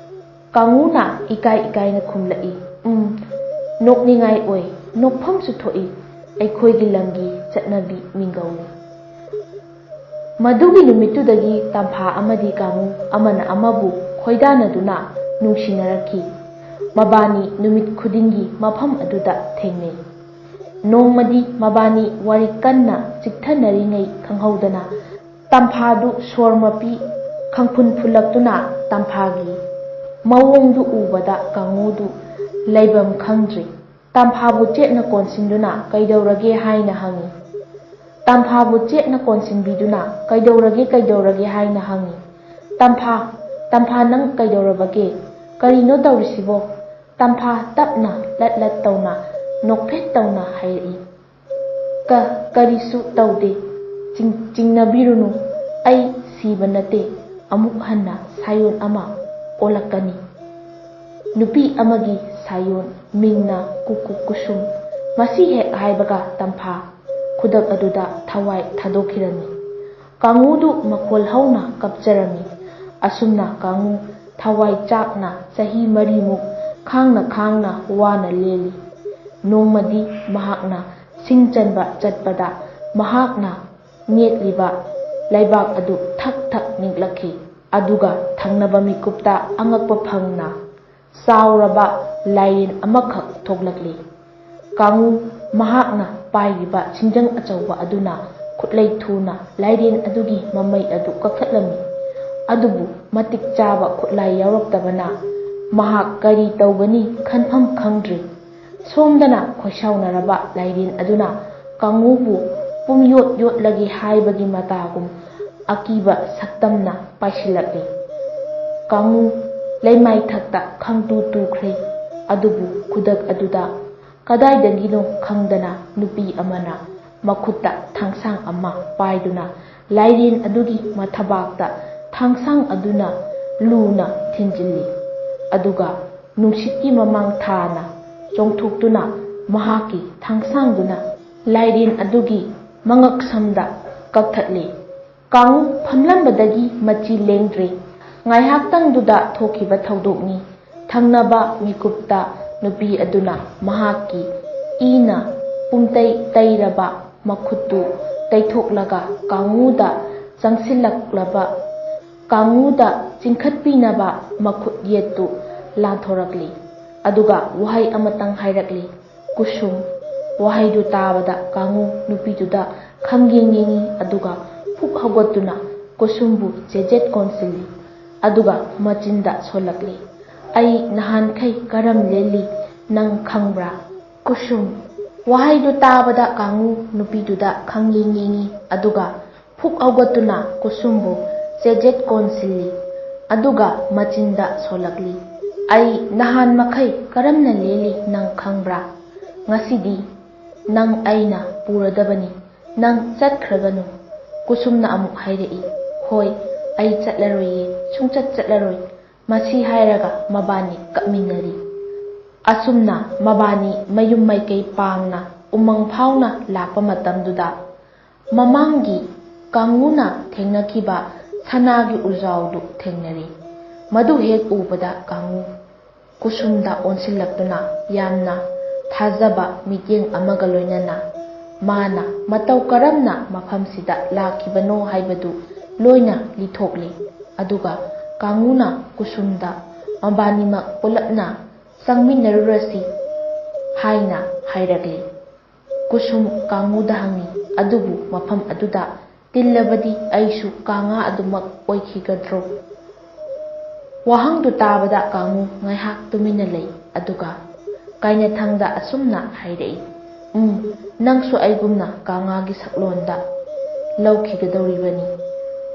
ꯀꯥꯡꯉꯨꯅ ꯏꯀꯥꯏ ꯏꯀꯥꯏꯅ ꯈꯨꯝꯂꯛꯏ, "ꯎꯝ, ꯅꯣꯛꯅꯤꯡꯉꯥꯏ ꯑꯣꯏ, ꯅꯣꯛꯐꯝꯁꯨ ꯊꯣꯛꯏ ꯑꯩꯈꯣꯏꯒꯤ ꯂꯝꯒꯤ ꯆꯠꯅꯕꯤ ꯃꯤꯡꯒꯧꯅꯤ꯫" ꯃꯗꯨꯒꯤ ꯅꯨꯃꯤꯠꯇꯨꯗꯒꯤ ꯇꯝꯐꯥ ꯑꯃꯗꯤ ꯀꯥꯡꯉꯨ ꯑꯃꯅ ꯑꯃꯕꯨ ꯈꯣꯏꯗꯥꯅꯗꯨꯅ ꯅꯨꯡꯁꯤꯅꯔꯛꯈꯤ꯫ ꯃꯕꯥꯅꯤ ꯅꯨꯃꯤꯠ ꯈꯨꯗꯤꯡꯒꯤ ꯃꯐꯝ ꯑꯗꯨꯗ ꯊꯦꯡꯅꯩ꯫ ꯅꯣꯡꯃꯗꯤ ꯃꯕꯥꯅꯤ ꯋꯥꯔꯤ ꯀꯟꯅ ꯆꯤꯛꯊꯅꯔꯤꯉꯩ ꯈꯪꯍꯧꯗꯅ ꯇꯝꯐꯥꯗꯨ ꯁꯣꯔ ꯃꯄꯤ ꯈꯪꯐꯨꯟ ꯐꯨꯜꯂꯛꯇꯨꯅ ꯇꯝꯐꯥꯒꯤ ꯃꯑꯣꯡꯗꯨ ꯎꯕꯗ ꯀꯥꯡꯉꯨꯗꯨ ꯂꯩꯐꯝ ꯈꯪꯗ꯭ꯔꯦ꯫ ꯇꯝꯐꯥꯕꯨ ꯆꯦꯠꯅ ꯀꯣꯟꯁꯤꯟꯗꯨꯅ "ꯀꯩꯗꯧꯔꯒꯦ?" ꯍꯥꯏꯅ ꯍꯪꯉꯤ꯫ ꯇꯝꯐꯥꯕꯨ ꯆꯦꯠꯅ ꯀꯣꯟꯁꯤꯟꯕꯤꯗꯨꯅ "ꯀꯩꯗꯧꯔꯒꯦ, ꯀꯩꯗꯧꯔꯒꯦ?" ꯍꯥꯏꯅ ꯍꯪꯉꯤ꯫ "ꯇꯝꯐꯥ, ꯇꯝꯐꯥ, ꯅꯪ ꯀꯩꯗꯧꯔꯕꯒꯦ? ꯀꯔꯤꯅꯣ ꯇꯧꯔꯤꯁꯤꯕꯣ?" ꯇꯝꯐꯥ ꯇꯞꯅ, ꯂꯠ ꯂꯠ ꯇꯧꯅ, ꯅꯣꯛꯐꯦꯠ ꯇꯧꯅ ꯍꯥꯏꯔꯛꯏ꯫ "ꯀ-, ꯀꯔꯤꯁꯨ ꯇꯧꯗꯦ꯫ ꯆꯤꯡ-, ꯆꯤꯡꯅꯕꯤꯔꯨꯅꯨ꯫ ꯑꯩ ꯁꯤꯕ ꯅꯠꯇꯦ꯫ ꯑꯃꯨꯛ ꯍꯟꯅ ꯁꯥꯌꯣꯟ ꯑꯃ ꯑꯣꯜꯂꯛꯀꯅꯤ꯫ ꯅꯨꯄꯤ ꯑꯃꯒꯤ ꯁꯥꯌꯣꯟ, ꯃꯤꯡꯅ ꯀꯨꯀꯨ ꯀꯨꯁꯨꯝ꯫ ꯃꯁꯤ ꯍꯦꯛ ꯍꯥꯏꯕꯒ ꯇꯝꯐꯥ ꯈꯨꯗꯛ ꯑꯗꯨꯗ ꯊꯋꯥꯏ ꯊꯥꯗꯣꯛꯈꯤꯔꯝꯃꯤ꯫ ꯀꯥꯡꯉꯨꯗꯨ ꯃꯈꯣꯜ ꯍꯧꯅ ꯀꯞꯆꯔꯝꯃꯤ꯫ ꯑꯁꯨꯝꯅ ꯀꯥꯡꯉꯨ ꯊꯋꯥꯏ ꯆꯥꯛꯅ ꯆꯍꯤ ꯃꯔꯤꯃꯨꯛ ꯈꯥꯡꯅ ꯈꯥꯡꯅ ꯋꯥꯅ ꯂꯦꯜꯂꯤ꯫ ꯅꯣꯡꯃꯗꯤ ꯃꯍꯥꯛꯅ ꯁꯤꯡ ꯆꯟꯕ ꯆꯠꯄꯗ ꯃꯍꯥꯛꯅ ꯅꯦꯠꯂꯤꯕ ꯂꯩꯕꯥꯛ ꯑꯗꯨ ꯊꯛ ꯊꯛ ꯅꯤꯛꯂꯛꯈꯤ꯫ ꯑꯗꯨꯒ ꯊꯪꯅꯕ ꯃꯤꯀꯨꯞꯇ ꯑꯉꯛꯄ ꯐꯪꯅ ꯆꯥꯎꯔꯕ ꯂꯥꯏꯔꯦꯟ ꯑꯃꯈꯛ ꯊꯣꯛꯂꯛꯂꯤ꯫ ꯀꯥꯡꯉꯨ ꯃꯍꯥꯛꯅ ꯄꯥꯏꯔꯤꯕ ꯁꯤꯡꯖꯪ ꯑꯆꯧꯕ ꯑꯗꯨꯅ ꯈꯨꯠꯂꯩ ꯊꯨꯅ ꯂꯥꯏꯔꯦꯟ ꯑꯗꯨꯒꯤ ꯃꯃꯩ ꯑꯗꯨ ꯀꯛꯊꯠꯂꯝꯃꯤ꯫ ꯑꯗꯨꯕꯨ ꯃꯇꯤꯛ ꯆꯥꯕ ꯈꯨꯠꯂꯥꯏ ꯌꯥꯎꯔꯛꯇꯕꯅ ꯃꯍꯥꯛ ꯀꯔꯤ ꯇꯧꯒꯅꯤ ꯈꯟꯐꯝ ꯈꯪꯗ꯭ꯔꯤ꯫ ꯁꯣꯝꯗꯅ ꯈꯣꯏꯁꯥꯎꯅꯔꯕ ꯂꯥꯏꯔꯦꯟ ꯑꯗꯨꯅ ꯀꯥꯡꯉꯨꯕꯨ ꯄꯨꯝꯌꯣꯠ ꯌꯣꯠꯂꯒꯦ ꯍꯥꯏꯕꯒꯤ ꯃꯇꯥꯒꯨꯝ ꯑꯀꯤꯕ ꯁꯛꯇꯝꯅ ꯄꯥꯏꯁꯤꯜꯂꯛꯂꯤ꯫ ꯀꯥꯡꯉꯨ ꯂꯩꯃꯥꯏꯊꯛꯇ ꯈꯪꯇꯨ ꯇꯨꯈ꯭ꯔꯦ꯫ ꯑꯗꯨꯕꯨ ꯈꯨꯗꯛ ꯑꯗꯨꯗ ꯀꯗꯥꯏꯗꯒꯤꯅꯣ ꯈꯪꯗꯅ ꯅꯨꯄꯤ ꯑꯃꯅ ꯃꯈꯨꯠꯇ ꯊꯥꯡꯁꯥꯡ ꯑꯃ ꯄꯥꯏꯗꯨꯅ ꯂꯥꯏꯔꯦꯟ ꯑꯗꯨꯒꯤ ꯃꯊꯕꯥꯛꯇ ꯊꯥꯡꯁꯥꯡ ꯑꯗꯨꯅ ꯂꯨꯅ ꯊꯤꯟꯖꯤꯜꯂꯤ꯫ ꯑꯗꯨꯒ ꯅꯨꯡꯁꯤꯠꯀꯤ ꯃꯃꯥꯡ ꯊꯥꯅ ꯆꯣꯡꯊꯣꯛꯇꯨꯅ ꯃꯍꯥꯛꯀꯤ ꯊꯥꯡꯁꯥꯡꯗꯨꯅ ꯂꯥꯏꯔꯦꯟ ꯑꯗꯨꯒꯤ ꯃꯉꯛꯁꯝꯗ ꯀꯛꯊꯠꯂꯤ꯫ ꯀꯥꯡꯉꯨ ꯐꯝꯂꯝꯕꯗꯒꯤ ꯃꯆꯤ ꯂꯦꯡꯗ꯭ꯔꯦ꯫ ꯉꯥꯏꯍꯥꯛꯇꯪꯗꯨꯗ ꯊꯣꯛꯈꯤꯕ ꯊꯧꯗꯣꯛꯅꯤ꯫ ꯊꯪꯅꯕ ꯃꯤꯀꯨꯞꯇ ꯅꯨꯄꯤ ꯑꯗꯨꯅ ꯃꯍꯥꯛꯀꯤ ꯏꯅ ꯄꯨꯝꯇꯩ ꯇꯩꯔꯕ ꯃꯈꯨꯠꯇꯨ ꯇꯩꯊꯣꯛꯂꯒ ꯀꯥꯡꯉꯨꯗ ꯆꯪꯁꯤꯜꯂꯛꯂꯕ, ꯀꯥꯡꯉꯨꯗ ꯆꯤꯡꯈꯠꯄꯤꯅꯕ ꯃꯈꯨꯠ ꯌꯦꯠꯇꯨ ꯂꯥꯟꯊꯣꯔꯛꯂꯤ꯫ ꯑꯗꯨꯒ ꯋꯥꯍꯩ ꯑꯃꯇꯪ ꯍꯥꯏꯔꯛꯂꯤ, "ꯀꯨꯁꯨꯝ"꯫ ꯋꯥꯍꯩꯗꯨ ꯇꯥꯕꯗ ꯀꯥꯡꯉꯨ ꯅꯨꯄꯤꯗꯨꯗ ꯈꯪꯌꯦꯡ ꯌꯦꯡꯉꯤ, ꯑꯗꯨꯒ ꯐꯨꯛ ꯍꯧꯒꯠꯇꯨꯅ ꯀꯨꯁꯨꯝꯕꯨ ꯆꯦꯖꯦꯠ ꯀꯣꯟꯁꯤꯜꯂꯤ꯫ ꯑꯗꯨꯒ ꯃꯆꯤꯟꯗ ꯁꯣꯜꯂꯛꯂꯤ, "ꯑꯩ ꯅꯍꯥꯟꯈꯩ ꯀꯔꯝ ꯂꯦꯜꯂꯤ ꯅꯪ ꯈꯪꯕ꯭ꯔꯥ?" ꯀꯨꯁꯨꯝ꯫ ꯋꯥꯍꯩꯗꯨ ꯇꯥꯕꯗ ꯀꯥꯡꯉꯨ ꯅꯨꯄꯤꯗꯨꯗ ꯈꯪꯌꯦꯡ ꯌꯦꯡꯉꯤ꯫ ꯑꯗꯨꯒ ꯐꯨꯛ ꯍꯧꯒꯠꯇꯨꯅ ꯀꯨꯁꯨꯝꯕꯨ ꯆꯦꯖꯦꯠ ꯀꯣꯟꯁꯤꯜꯂꯤ꯫ ꯑꯗꯨꯒ ꯃꯆꯤꯟꯗ ꯁꯣꯜꯂꯛꯂꯤ, "ꯑꯩ ꯅꯍꯥꯟ ꯃꯈꯩ ꯀꯔꯝꯅ ꯂꯦꯜꯂꯤ ꯅꯪ ꯈꯪꯕ꯭ꯔꯥ? ꯉꯁꯤꯗꯤ ꯅꯪ ꯑꯩꯅ ꯄꯨꯔꯗꯕꯅꯤ꯫ ꯅꯪ ꯆꯠꯈ꯭ꯔꯒꯅꯨ꯫" ꯀꯨꯁꯨꯝꯅ ꯑꯃꯨꯛ ꯍꯥꯏꯔꯛꯏ, "ꯍꯣꯏ, ꯑꯩ ꯆꯠꯂꯔꯣꯏꯌꯦ, ꯁꯨꯡꯆꯠ ꯆꯠꯂꯔꯣꯏ꯫" ꯃꯁꯤ ꯍꯥꯏꯔꯒ ꯃꯕꯥꯅꯤ ꯀꯞꯃꯤꯟꯅꯔꯤ꯫ ꯑꯁꯨꯝꯅ ꯃꯕꯥꯅꯤ ꯃꯌꯨꯝ ꯃꯥꯏꯀꯩ ꯄꯥꯡꯅ ꯎꯃꯪ ꯐꯥꯎꯅ ꯂꯥꯛꯄ ꯃꯇꯝꯗꯨꯗ, ꯃꯃꯥꯡꯒꯤ ꯀꯥꯡꯉꯨꯅ ꯊꯦꯡꯅꯈꯤꯕ ꯁꯅꯥꯒꯤ ꯎꯖꯥꯎꯗꯨ ꯊꯦꯡꯅꯔꯤ꯫ ꯃꯗꯨ ꯍꯦꯛ ꯎꯕꯗ ꯀꯥꯡꯉꯨ ꯀꯨꯁꯨꯝꯗ ꯑꯣꯟꯁꯤꯜꯂꯛꯇꯨꯅ ꯌꯥꯝꯅ ꯊꯥꯖꯕ ꯃꯤꯠꯌꯦꯡ ꯑꯃꯒ ꯂꯣꯏꯅꯅ ꯃꯥꯅ ꯃꯇꯧ ꯀꯔꯝꯅ ꯃꯐꯝꯁꯤꯗ ꯂꯥꯛꯈꯤꯕꯅꯣ ꯍꯥꯏꯕꯗꯨ ꯂꯣꯏꯅ ꯂꯤꯊꯣꯛꯂꯤ꯫ ꯑꯗꯨꯒ ꯀꯥꯡꯉꯨꯅ ꯀꯨꯁꯨꯝꯗ "ꯃꯕꯥꯅꯤꯃꯛ ꯄꯨꯂꯞꯅ ꯆꯪꯃꯤꯟꯅꯔꯨꯔꯁꯤ" ꯍꯥꯏꯅ ꯍꯥꯏꯔꯛꯂꯤ꯫ ꯀꯨꯁꯨꯝ ꯀꯥꯡꯉꯨꯗ ꯍꯪꯉꯤ, "ꯑꯗꯨꯕꯨ ꯃꯐꯝ ꯑꯗꯨꯗ ꯇꯤꯜꯂꯕꯗꯤ ꯑꯩꯁꯨ ꯀꯥꯡꯉꯥ ꯑꯗꯨꯃꯛ ꯑꯣꯏꯈꯤꯒꯗ꯭ꯔꯣ?" ꯋꯥꯍꯪꯗꯨ ꯇꯥꯕꯗ ꯀꯥꯡꯉꯨ ꯉꯥꯏꯍꯥꯛ ꯇꯨꯃꯤꯟꯅ ꯂꯩ꯫ ꯑꯗꯨꯒ ꯀꯥꯏꯅꯊꯪꯗ ꯑꯁꯨꯝꯅ ꯍꯥꯏꯔꯛꯏ, "ꯎꯝ, ꯅꯪꯁꯨ ꯑꯩꯒꯨꯝꯅ ꯀꯥꯡꯉꯥꯒꯤ ꯁꯛꯂꯣꯟꯗ ꯂꯧꯈꯤꯒꯗꯧꯔꯤꯕꯅꯤ꯫"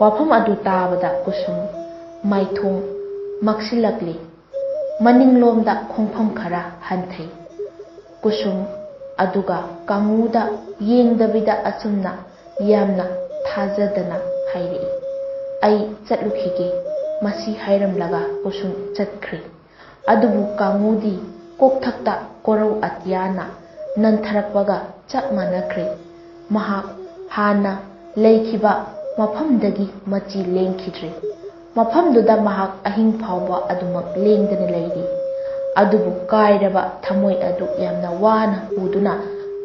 ꯋꯥꯐꯝ ꯑꯗꯨ ꯇꯥꯕꯗ ꯀꯨꯁꯨꯝ ꯃꯥꯏꯊꯣꯡ ꯃꯛꯁꯤꯜꯂꯛꯂꯤ꯫ ꯃꯅꯤꯡꯂꯣꯝꯗ ꯈꯣꯡꯐꯝ ꯈꯔ ꯍꯟꯊꯩ꯫ ꯀꯨꯁꯨꯝ ꯑꯗꯨꯒ ꯀꯥꯡꯉꯨꯗ ꯌꯦꯡꯗꯕꯤꯗ ꯑꯁꯨꯝꯅ ꯌꯥꯝꯅ ꯊꯥꯖꯗꯅ ꯍꯥꯏꯔꯛꯏ, "ꯑꯩ ꯆꯠꯂꯨꯈꯤꯒꯦ꯫" ꯃꯁꯤ ꯍꯥꯏꯔꯝꯂꯒ ꯀꯨꯁꯨꯝ ꯆꯠꯈ꯭ꯔꯦ꯫ ꯑꯗꯨꯕꯨ ꯀꯥꯡꯉꯨꯗꯤ ꯀꯣꯛꯊꯛꯇ ꯀꯣꯔꯧ ꯑꯇꯤꯌꯥꯅ ꯅꯟꯊꯔꯛꯄꯒ ꯆꯞ ꯃꯥꯟꯅꯈ꯭ꯔꯦ꯫ ꯃꯍꯥꯛ ꯍꯥꯟꯅ ꯂꯩꯈꯤꯕ ꯃꯐꯝꯗꯒꯤ ꯃꯆꯤ ꯂꯦꯡꯈꯤꯗ꯭ꯔꯦ꯫ ꯃꯐꯝꯗꯨꯗ ꯃꯍꯥꯛ ꯑꯍꯤꯡ ꯐꯥꯎꯕ ꯑꯗꯨꯃꯛ ꯂꯦꯡꯗꯅ ꯂꯩꯔꯤ꯫ ꯑꯗꯨꯕꯨ ꯀꯥꯏꯔꯕ ꯊꯃꯣꯏ ꯑꯗꯨ ꯌꯥꯝꯅ ꯋꯥꯅ ꯄꯨꯗꯨꯅ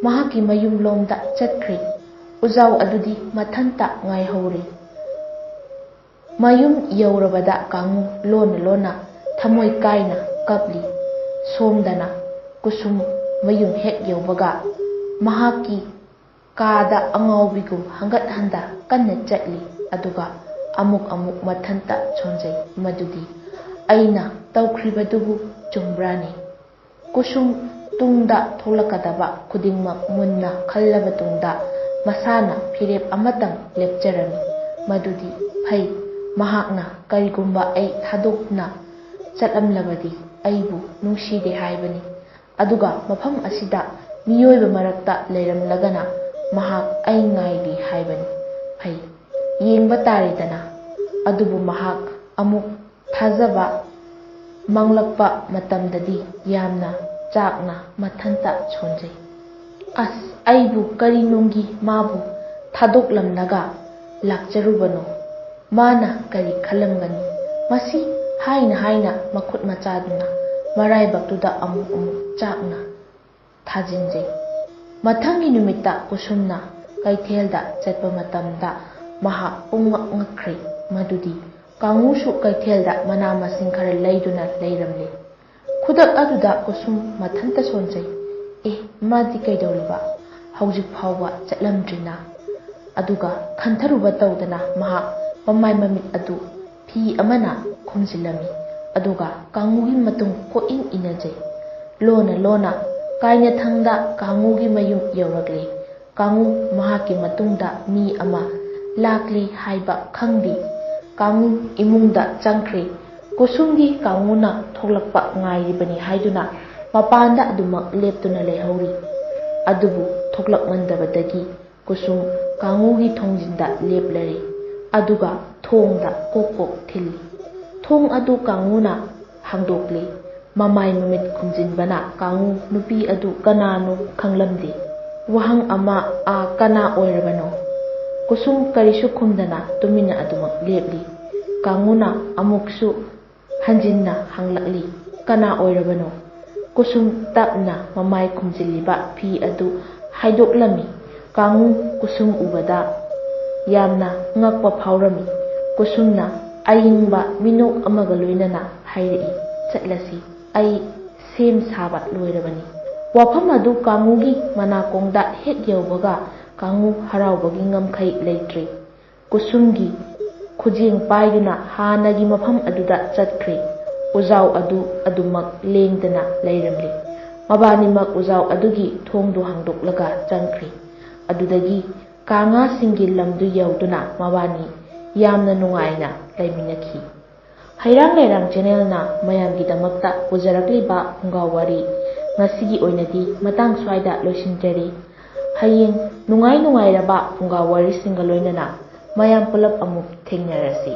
ꯃꯍꯥꯛꯀꯤ ꯃꯌꯨꯝꯂꯣꯝꯗ ꯆꯠꯈ꯭ꯔꯦ꯫ ꯎꯖꯥꯎ ꯑꯗꯨꯗꯤ ꯃꯊꯟꯇ ꯉꯥꯏꯍꯧꯔꯦ꯫ ꯃꯌꯨꯝ ꯌꯧꯔꯕꯗ ꯀꯥꯡꯉꯨ ꯂꯣꯟꯅ ꯂꯣꯟꯅ ꯊꯃꯣꯏ ꯀꯥꯏꯅ ꯀꯞꯂꯤ꯫ ꯁꯣꯝꯗꯅ ꯀꯨꯁꯨꯝ ꯃꯌꯨꯝ ꯍꯦꯛ ꯌꯧꯕꯒ ꯃꯍꯥꯛꯀꯤ ꯀꯥꯗ ꯑꯉꯥꯎꯕꯤꯒꯨꯝ ꯍꯪꯒꯠ ꯍꯟꯗ ꯀꯟꯅ ꯆꯠꯂꯤ, ꯑꯗꯨꯒ ꯑꯃꯨꯛ ꯑꯃꯨꯛ ꯃꯊꯟꯇ ꯁꯣꯟꯖꯩ꯫ ꯃꯗꯨꯗꯤ ꯑꯩꯅ ꯇꯧꯈ꯭ꯔꯤꯕꯗꯨꯕꯨ ꯆꯨꯝꯕ꯭ꯔꯥꯅꯦ? ꯀꯨꯁꯨꯝ ꯇꯨꯡꯗ ꯊꯣꯛꯂꯛꯀꯗꯕ ꯈꯨꯗꯤꯡꯃꯛ ꯃꯨꯟꯅ ꯈꯜꯂꯕ ꯇꯨꯡꯗ ꯃꯁꯥꯅ ꯐꯤꯔꯦꯞ ꯑꯃꯇꯪ ꯂꯦꯞꯆꯔꯝꯃꯤ꯫ ꯃꯗꯨꯗꯤ ꯐꯩ, ꯃꯍꯥꯛꯅ ꯀꯔꯤꯒꯨꯝꯕ ꯑꯩ ꯊꯥꯗꯣꯛꯅ ꯆꯠꯂꯝꯂꯕꯗꯤ ꯑꯩꯕꯨ ꯅꯨꯡꯁꯤꯗꯦ ꯍꯥꯏꯕꯅꯤ꯫ ꯑꯗꯨꯒ ꯃꯐꯝ ꯑꯁꯤꯗ ꯃꯤꯑꯣꯏꯕ ꯃꯔꯛꯇ ꯂꯩꯔꯝꯂꯒꯅ ꯃꯍꯥꯛ ꯑꯩ ꯉꯥꯏꯔꯤ ꯍꯥꯏꯕꯅꯤ꯫ ꯐꯩ, ꯌꯦꯡꯕ ꯇꯥꯔꯦꯗꯅ꯫ ꯑꯗꯨꯕꯨ ꯃꯍꯥꯛ ꯑꯃꯨꯛ ꯊꯥꯖꯕ ꯃꯥꯡꯂꯛꯄ ꯃꯇꯝꯗꯗꯤ ꯌꯥꯝꯅ ꯆꯥꯛꯅ ꯃꯊꯟꯇ ꯁꯣꯟꯖꯩ꯫ ꯑꯁ, ꯑꯩꯕꯨ ꯀꯔꯤ ꯅꯨꯡꯒꯤ ꯃꯥꯕꯨ ꯊꯥꯗꯣꯛꯂꯝꯂꯒ ꯂꯥꯛꯆꯔꯨꯕꯅꯣ? ꯃꯥꯅ ꯀꯔꯤ ꯈꯜꯂꯝꯒꯅꯤ? ꯃꯁꯤ ꯍꯥꯏꯅ ꯍꯥꯏꯅ ꯃꯈꯨꯠ ꯃꯆꯥꯗꯨꯅ ꯃꯔꯥꯏꯕꯛꯇꯨꯗ ꯑꯃꯨꯛ ꯑꯃꯨꯛ ꯆꯥꯛꯅ ꯊꯥꯖꯤꯟꯖꯩ꯫ ꯃꯊꯪꯒꯤ ꯅꯨꯃꯤꯠꯇ ꯀꯨꯁꯨꯝꯅ ꯀꯩꯊꯦꯜꯗ ꯆꯠꯄ ꯃꯇꯝꯗ ꯃꯍꯥꯛ ꯄꯨꯡꯉꯛ ꯉꯛꯈ꯭ꯔꯦ꯫ ꯃꯗꯨꯗꯤ ꯀꯥꯡꯉꯨꯁꯨ ꯀꯩꯊꯦꯜꯗ ꯃꯅꯥ ꯃꯁꯤꯡ ꯈꯔ ꯂꯩꯗꯨꯅ ꯂꯩꯔꯝꯂꯦ꯫ ꯈꯨꯗꯛ ꯑꯗꯨꯗ ꯀꯨꯁꯨꯝ ꯃꯊꯟꯇ ꯁꯣꯟꯖꯩ꯫ ꯑꯦ, ꯃꯥꯗꯤ ꯀꯩꯗꯧꯔꯤꯕ? ꯍꯧꯖꯤꯛ ꯐꯥꯎꯕ ꯆꯠꯂꯝꯗ꯭ꯔꯤꯅ? ꯑꯗꯨꯒ ꯈꯟꯊꯔꯨꯕ ꯇꯧꯗꯅ ꯃꯍꯥꯛ ꯃꯃꯥꯏ ꯃꯃꯤꯠ ꯑꯗꯨ ꯐꯤ ꯑꯃꯅ ꯈꯨꯝꯖꯤꯜꯂꯝꯃꯤ꯫ ꯑꯗꯨꯒ ꯀꯥꯡꯉꯨꯒꯤ ꯃꯇꯨꯡ ꯀꯣꯏꯏꯟ ꯏꯟꯅꯖꯩ꯫ ꯂꯣꯟꯅ ꯂꯣꯟꯅ ꯀꯥꯏꯅꯊꯪꯗ ꯀꯥꯡꯉꯨꯒꯤ ꯃꯌꯨꯝ ꯌꯧꯔꯛꯂꯦ꯫ ꯀꯥꯡꯉꯨ ꯃꯍꯥꯛꯀꯤ ꯃꯇꯨꯡꯗ ꯃꯤ ꯑꯃ ꯂꯥꯛꯂꯤ ꯍꯥꯏꯕ ꯈꯪꯗꯦ꯫ ꯀꯥꯡꯉꯨ ꯏꯃꯨꯡꯗ ꯆꯪꯈ꯭ꯔꯦ꯫ ꯀꯨꯁꯨꯝꯗꯤ ꯀꯥꯡꯉꯨꯅ ꯊꯣꯛꯂꯛꯄ ꯉꯥꯏꯔꯤꯕꯅꯤ ꯍꯥꯏꯗꯨꯅ ꯃꯄꯥꯟꯗ ꯑꯗꯨꯃꯛ ꯂꯦꯞꯇꯨꯅ ꯂꯩꯍꯧꯔꯤ꯫ ꯑꯗꯨꯕꯨ ꯊꯣꯛꯂꯛꯃꯟꯗꯕꯗꯒꯤ ꯀꯨꯁꯨꯝ ꯀꯥꯡꯉꯨꯒꯤ ꯊꯣꯡꯖꯤꯟꯗ ꯂꯦꯞꯂꯔꯦ꯫ ꯑꯗꯨꯒ ꯊꯣꯡꯗ ꯀꯣꯛ ꯀꯣꯛ ꯊꯤꯜꯂꯤ꯫ ꯊꯣꯡ ꯑꯗꯨ ꯀꯥꯡꯉꯨꯅ ꯍꯥꯡꯗꯣꯛꯂꯤ꯫ ꯃꯃꯥꯏ ꯃꯃꯤꯠ ꯈꯨꯝꯖꯤꯟꯕꯅ ꯀꯥꯡꯉꯨ ꯅꯨꯄꯤ ꯑꯗꯨ ꯀꯅꯥꯅꯣ ꯈꯪꯂꯝꯗꯦ꯫ ꯋꯥꯍꯪ ꯑꯃ ꯑꯥ ꯀꯅꯥ ꯑꯣꯏꯔꯕꯅꯣ? ꯀꯨꯁꯨꯝ ꯀꯔꯤꯁꯨ ꯈꯨꯝꯗꯅ ꯇꯨꯃꯤꯟꯅ ꯑꯗꯨꯃꯛ ꯂꯦꯞꯂꯤ꯫ ꯀꯥꯡꯉꯨꯅ ꯑꯃꯨꯛꯁꯨ ꯍꯟꯖꯤꯟꯅ ꯍꯪꯂꯛꯂꯤ, "ꯀꯅꯥ ꯑꯣꯏꯔꯕꯅꯣ?" ꯀꯨꯁꯨꯝ ꯇꯞꯅ ꯃꯃꯥꯏ ꯈꯨꯝꯖꯤꯜꯂꯤꯕ ꯐꯤ ꯑꯗꯨ ꯍꯥꯏꯗꯣꯛꯂꯝꯃꯤ꯫ ꯀꯥꯡꯉꯨ ꯀꯨꯁꯨꯝ ꯎꯕꯗ ꯌꯥꯝꯅ ꯉꯛꯄ ꯐꯥꯎꯔꯝꯃꯤ꯫ ꯀꯨꯁꯨꯝꯅ ꯑꯏꯪꯕ ꯃꯤꯅꯣꯛ ꯑꯃꯒ ꯂꯣꯏꯅꯅ ꯍꯥꯏꯔꯛꯏ, "ꯆꯠꯂꯁꯤ, ꯑꯩ ꯁꯦꯝ ꯁꯥꯕ ꯂꯣꯏꯔꯕꯅꯤ꯫" ꯋꯥꯐꯝ ꯑꯗꯨ ꯀꯥꯡꯉꯨꯒꯤ ꯃꯅꯥꯀꯣꯡꯗ ꯍꯦꯛ ꯌꯧꯕꯒ ꯀꯥꯡꯉꯨ ꯍꯔꯥꯎꯕꯒꯤ ꯉꯝꯈꯩ ꯂꯩꯇ꯭ꯔꯦ꯫ ꯀꯨꯁꯨꯝꯒꯤ ꯈꯨꯖꯦꯡ ꯄꯥꯏꯗꯨꯅ ꯍꯥꯟꯅꯒꯤ ꯃꯐꯝ ꯑꯗꯨꯗ ꯆꯠꯈ꯭ꯔꯦ꯫ ꯎꯖꯥꯎ ꯑꯗꯨ ꯑꯗꯨꯃꯛ ꯂꯦꯡꯗꯅ ꯂꯩꯔꯝꯂꯤ꯫ ꯃꯕꯥꯅꯤꯃꯛ ꯎꯖꯥꯎ ꯑꯗꯨꯒꯤ ꯊꯣꯡꯗꯨ ꯍꯥꯡꯗꯣꯛꯂꯒ ꯆꯪꯈ꯭ꯔꯦ꯫ ꯑꯗꯨꯗꯒꯤ ꯀꯥꯉꯥꯁꯤꯡꯒꯤ ꯂꯝꯗꯨ ꯌꯧꯗꯨꯅ ꯃꯕꯥꯅꯤ ꯌꯥꯝꯅ ꯅꯨꯡꯉꯥꯏꯅ ꯂꯩꯃꯤꯟꯅꯈꯤ꯫ ꯍꯩꯔꯥꯡ ꯂꯩꯔꯥꯡ ꯆꯦꯅꯦꯜꯅ ꯃꯌꯥꯝꯒꯤꯗꯃꯛꯇ ꯄꯨꯖꯔꯛꯂꯤꯕ ꯐꯨꯡꯒꯥ ꯋꯥꯔꯤ ꯉꯁꯤꯒꯤ ꯑꯣꯏꯅꯗꯤ ꯃꯇꯥꯡ ꯁ꯭ꯋꯥꯏꯗ ꯂꯣꯏꯁꯤꯟꯖꯔꯤ꯫ ꯍꯌꯦꯡ ꯅꯨꯡꯉꯥꯏ ꯅꯨꯡꯉꯥꯏꯔꯕ ꯐꯨꯡꯒꯥ ꯋꯥꯔꯤꯁꯤꯡꯒ ꯂꯣꯏꯅꯅ ꯃꯌꯥꯝ ꯄꯨꯂꯞ ꯑꯃꯨꯛ ꯊꯦꯡꯅꯔꯁꯤ꯫